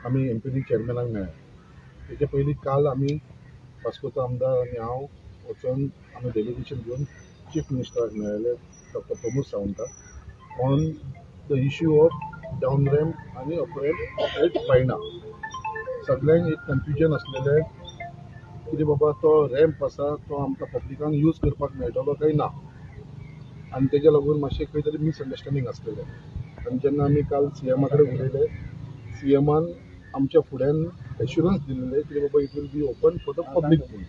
आमी एमपीडी चेअरमॅनाक मेळ्ळे. तेच्या पयलीं काल आमी वास्कोचो आमदार आनी हांव वचोन आमी डेलिगेशन घेवन चीफ मिनिस्टराक मेळ्ळे, डॉक्टर प्रमोद सावंताक, on the issue of down ramp आनी अप रॅम्प एट बायणा. सगळ्यांक एक कन्फ्युजन आसलेलें कितें बाबा तो रॅम्प आसा तो आमकां पब्लिकांक यूज करपाक मेळटलो काय ना, आनी तेज्या लागून मातशें खंय तरी मिसअंडरस्टँडींग आसलेलें. आनी जेन्ना आमी काल सीएमा कडेन उलयले, सीएमान आमच्या फुड्यान एश्युरन्स दिल्लें की बाबा it will be open for the public म्हणून.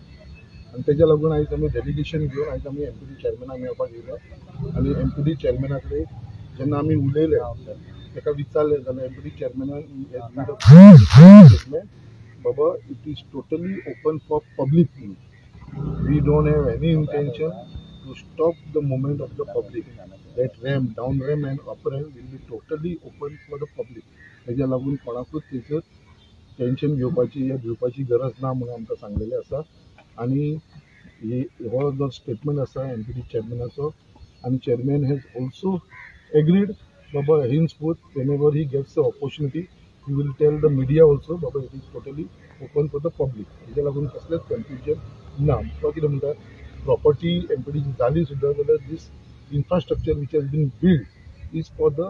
आनी तेज्या लागून आयज आमी डेलिगेशन घेवन आयज आमी एमपीडी चेअरमॅनाक मेळपाक येयले. आनी एमपीडी चेअरमॅना कडेन जेन्ना आमी उलयले, ताका विचारलें जाल्यार एमपीडी चेअरमॅनान स्टेटमेंट बाबा it is totally open for public म्हणून. We don't have any intention to stop the movement of the public. That ramp, down ramp and up ramp will be totally open for the public. तेज्या लागून कोणाकूच थंयसर tension घेवपाची या भिवपाची गरज ना म्हणून आमकां सांगलेलें आसा. आनी हो जो स्टेटमेंट आसा एमपीडी चेअरमॅनाचो, आनी चेअरमॅन हेज ऑल्सो एग्रीड बाबा henceforth whenever he gets the opportunity he will tell the media also Baba it is totally open for the public. तेज्या लागून कसलेंच कन्फ्युजन ना. तो कितें म्हणटा, प्रॉपर्टी एमपीडीची जाली सुद्दां जाल्यार this infrastructure which has been build is for the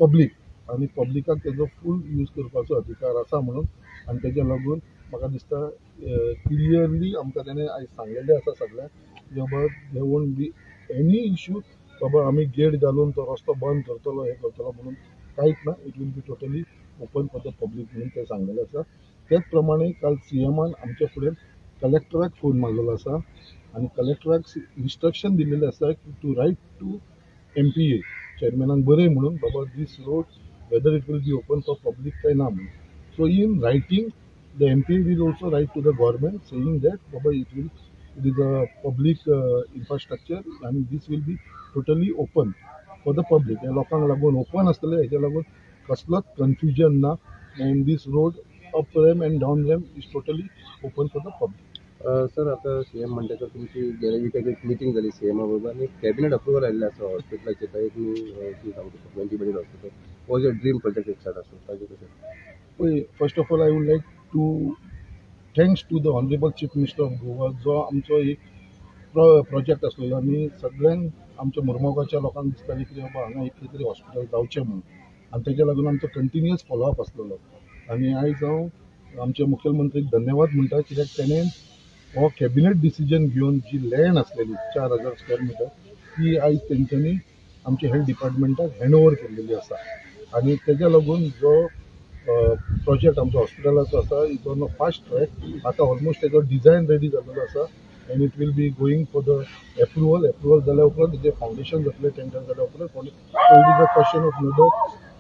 public, आनी पब्लिकाक तेजो फूल यूज करपाचो अधिकार आसा म्हणून. आनी तेज्या लागून म्हाका दिसता क्लियरली आमकां तेणें आयज सांगलेलें आसा सगळ्यांक की बाबा there won't be any issue, बाबा आमी गेट घालून तो रस्तो बंद करतलो हें करतलो म्हणून कांयच ना. It will be totally open for the public म्हणून तें सांगलेलें आसा. तेच प्रमाणे काल सीएमान आमच्या फुडें कलेक्टराक फोन मारलेलो आसा आनी कलेक्टराक इन्स्ट्रक्शन दिल्लेलें आसा की to write to MPA चेअरमॅनाक बरय म्हणून बाबा this road whether it will be open for public काय ना म्हणून. So in writing the MPA will also write to the government saying that Baba it is a public infrastructure आनी this will be totally open for the public. ह्या लोकांक लागून open आसतलें, हेज्या लागून कसलोच कन्फ्युजन ना. And this road up ramp and down ramp is totally open for the public. Sir, आता सीएम म्हणटा तर तुमची गेल्या विकाक एक मिटींग जाली सीएमा बरोबर आनी कॅबिनेट अप्रुवल आयिल्लें आसा हॉस्पिटलाचेर. एक न्यू सांगता 20 bedded hospital was a dream project एक स्टार्ट आसा, ताजें कशें? पळय, first of all I would like to thanks to the honourable chief minister of Goa, जो आमचो एक प्रोजेक्ट आसलेलो आनी सगळ्यांक आमच्या मुरमुगाच्या लोकांक दिसतालें की बाबा हांगा एक कितें तरी हॉस्पिटल जावचें म्हणून, आनी तेज्या लागून आमचो कंटिन्युअस फॉलोअप आसलेलो. आनी आयज हांव आमच्या मुखेलमंत्रीक धन्यवाद म्हणटा, कित्याक तेणें हो कॅबिनेट डिसिजन घेवन जी लँड आसलेली 4000 स्क्वेअर मिटर ती आयज तेंच्यांनी आमच्या हेल्थ डिपार्टमेंटाक हँड ओवर केल्लेली आसा. आनी तेज्या लागून जो प्रोजेक्ट आमचो हॉस्पिटलाचो आसा is on a fast track. आतां ऑलमोस्ट तेजो डिजायन रेडी जाल्लो आसा and it will be going for the approval. Approval जाल्या उपरांत तेजें फावंडेशन जातलें, टेंडर जाल्या उपरांत. So it is a question of another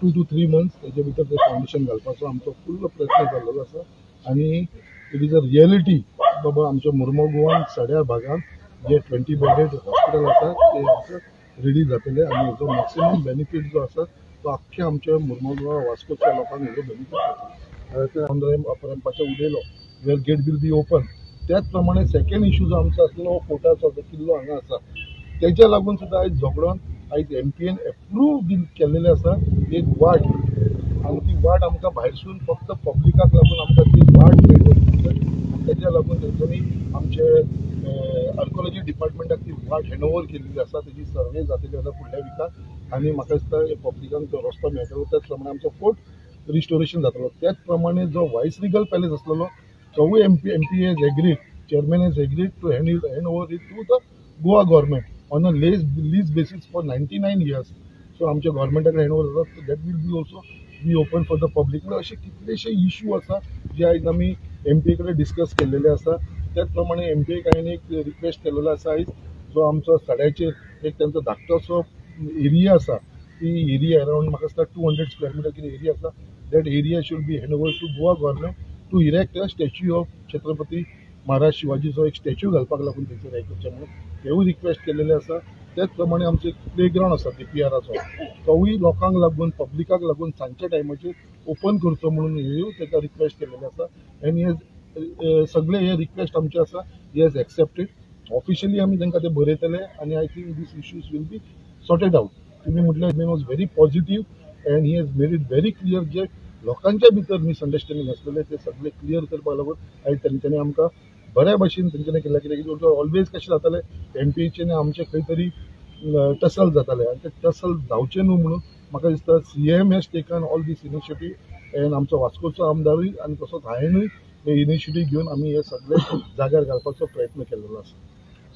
2 to 3 months तेजे भितर तें फावंडेशन घालपाचो आमचो फुल्ल प्रयत्न जाल्लो आसा. आनी it is a reality बाबा आमच्या मुरमुगांव सड्या भागांत जे 20 बेडेड हॉस्पिटल आसा ते आमकां रेडी जातले आनी हेजो मॅक्सिमम बेनिफीट जो आसा तो आख्ख्या आमच्या मुरमुगांव वास्कोच्या लोकांक हेजो बेनिफीट जातलो. डावन रॅम्प अप रॅम्पाचेर उलयलो where gate will be open. त्याच प्रमाणे सेकंड इशू जो आमचो आसलो हो फोर्टाचो जो किल्लो हांगा आसा तेज्या लागून सुद्दां आयज झगडोन आयज एमपीएन एप्रूव केल्लेलें आसा एक वाट, आनी ती वाट आमकां भायरसून फक्त पब्लिकाक लागून आमकां ती वाट मेळटली. तेज्या लागून तेंच्यांनी आमचे आर्कोलॉजी डिपार्टमेंटाक ती वाट हँड ओवर केल्ली आसा. तेजी सर्वे जातली आसा फुडल्या विकाक आनी म्हाका दिसता पब्लिकांक तो रस्तो मेळटलो. त्याच प्रमाणे आमचो फोर्ट रिस्टोरेशन जातलो. त्याच प्रमाणे जो वायस रिगल पॅलेस आसलेलो तोवूय MPA has agreed, chairman has agreed to hand over it to the Goa government on a lease basis for 99 years. So आमच्या गव्हर्मेंटा कडेन हँड ओवर जाता, that will be also be open for the public. म्हणल्यार अशे कितलेशे issue आसा जे आयज आमी MPa कडेन डिस्कस केल्लेले आसा. त्याच प्रमाणे एमपीए हांवें एक रिक्वेस्ट केलेलो आसा आयज जो आमचो सड्याचेर एक तेंचो धाकटोसो एरिया आसा ती एरिया अरावंड म्हाका दिसता 200 स्क्वेअर मिटर कितें एरिया आसा, that area should be hand over to Goa government to erect a statue of Chhatrapati Maharaj शिवाजीचो एक स्टॅच्यू घालपाक लागून थंयसर हें करचें म्हणून हेवूय रिक्वेस्ट केलेलें आसा. त्याच प्रमाणे आमचो एक प्ले ग्रावंड आसा डीपीआराचो तोवूय लोकांक लागून पब्लिकाक लागून सांजच्या टायमाचेर ओपन करचो म्हणून हेवूय ताका रिक्वेस्ट केलेलें आसा. आनी हे सगळे हे रिक्वेस्ट आमचे आसा he has accepted. Officially आमी तांकां ते बरयतले आनी I think these issues will be sorted out. तुमी म्हटलें man was very positive and he has made it very clear J लोकांच्या भितर मिसअंडरस्टँडींग आसलेले ते सगळे क्लियर करपाक लागून आयज तेंच्यांनी आमकां बऱ्या भशेन तेंच्यांनी केल्लें. कित्याक ऑलवेज कशें जातालें, एमपीचे आनी आमचे खंय तरी टसल जाताले आनी ते टसल जावचे न्हू म्हणून म्हाका दिसता CM has taken all this initiative and आमचो वास्कोचो आमदारूय आनी तसोच हांवेनूय हे इनिशिएटीव घेवन आमी हे सगळे जाग्यार घालपाचो प्रयत्न केल्लो आसा.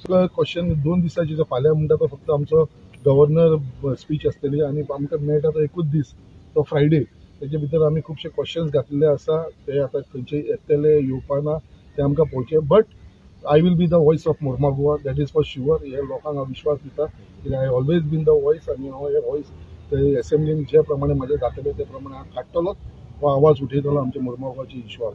सो क्वेश्चन 2 दिसांचे फाल्यां म्हणटा तो फक्त आमचो गव्हर्नर स्पीच आसतली आनी आमकां मेळटा तो एकूच दीस, तो फ्रायडे. तेजे भितर आमी खुबशे क्वेश्चन्स घातलेले आसा, ते आतां खंयचे येतले येवपा ना ते आमकां पळोवचे. But I will be the voice of Mormugao, that is for sure. हे लोकांक हांव विश्वास दिता कित्याक I always been the voice आनी हांव हे वॉयस ते एसेंब्लीन जे प्रमाणे म्हाजें जातलें ते प्रमाणे हांव काडटलोच वा आवाज उठयतलो आमच्या मुर्मागांवची इश्यू.